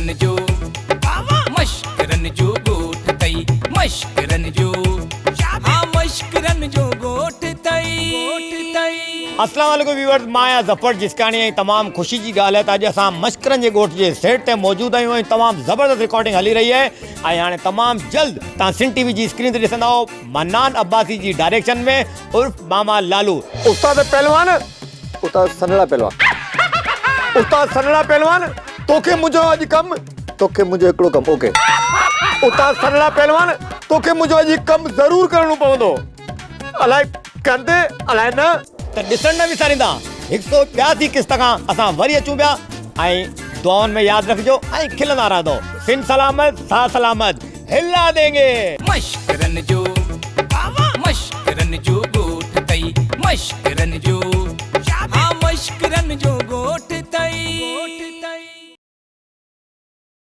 مشڪرن جو مشڪرن جو ڳوٺ اٿئي مشڪرن جو ها مشڪرن جو ڳوٺ اٿئي ڳوٺ اٿئي. اسلام عليڪم ويورز مان آهيان ظفر جسڪاڻي ۽ تمام خوشي جي ڳالهه آهي ته اڄ اسان مشڪرن جي ڳوٺ جي سيٽ تي موجود آهيون ۽ تمام زبردست رڪارڊنگ هلي رهي آهي ۽ هاڻي تمام جلد توهان سنڌ ٽي وي جي اسڪرين تي ڏسندؤ منان عباسي جي ڊائريڪشن ۾ عرف ماما لالو. استاد پهلوان استاد سنهڙا پهلوان استاد سنهڙا پهلوان توکي منهنجو اڄ ڪم توکي منهنجو هڪڙو ڪم اوڪي استاد سنهڙا پهلوان توکي منهنجو اڄ ڪم ضرور ڪرڻو پوندو الائي ڪندي الائي نه. ته ڏسڻ نه وساريندا هڪ سو ٻياسي قسط کان اسان وري اچون پيا ۽ دعائن ۾ ياد رکجو ۽ کلندا رهندو سنڌ سلامت ساھ سلامت هلا دينگي. مشڪرن جو مشڪرن جو ڳوٺ اٿئي مشڪرن جو ها مشڪرن جو ڳوٺ اٿئي.